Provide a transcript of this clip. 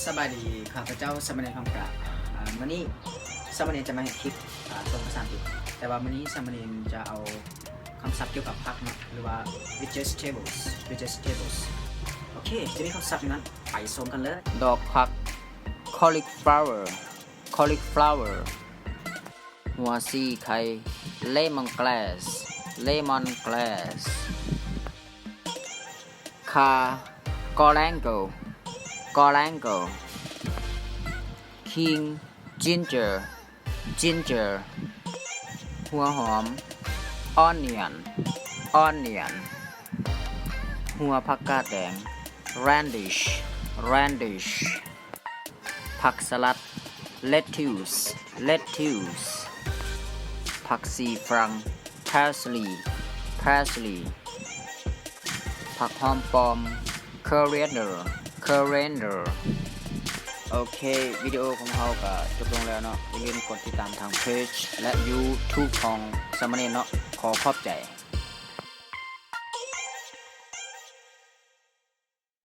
ສະບາຍດີ ຂ້າພະເຈົ້າສາມະເນນຄຳກາ. ອາ ມື້ນີ້ສາມະເນນຈະມາເຮັດຄລິບ ອາ ສອນພາສາອັງກິດ, ແຕ່ວ່າມື້ນີ້ສາມະເນນຈະເອົາຄຳສັບກ່ຽວກັບຜັກເນາະ ຫຼືວ່າ vegetables vegetables. ໂອເຄ ຈະມີຄຳສັບຫຍັງນັ້ນ ໄປຊົມກັນເລີຍ. ດອກຜັກ cauliflower cauliflower. ຫົວສີໄຂ່ lemon grass lemon grass. ຂ່າ galangal galangal. ຂີງ ginger ginger. ຫົວຫອມ onion onion. ຫົວຜັກກາດແດງ radish radish. ຜັກສະຫຼັດ lettuce lettuce. ຜັກຊີຝຣັ່ງ parsley parsley. ຜັກຫອມປ້ອມ coriander coriander. ໂອເຄ ວິດີໂອຂອງເຮົາກໍຈົບລົງແລ້ວເນາະ. ຢ່າລືມກົດຕິດຕາມທາງເພຈ ແລະ YouTube ຂອງສາມະເນນເນາະ. ຂໍຂອບໃຈ.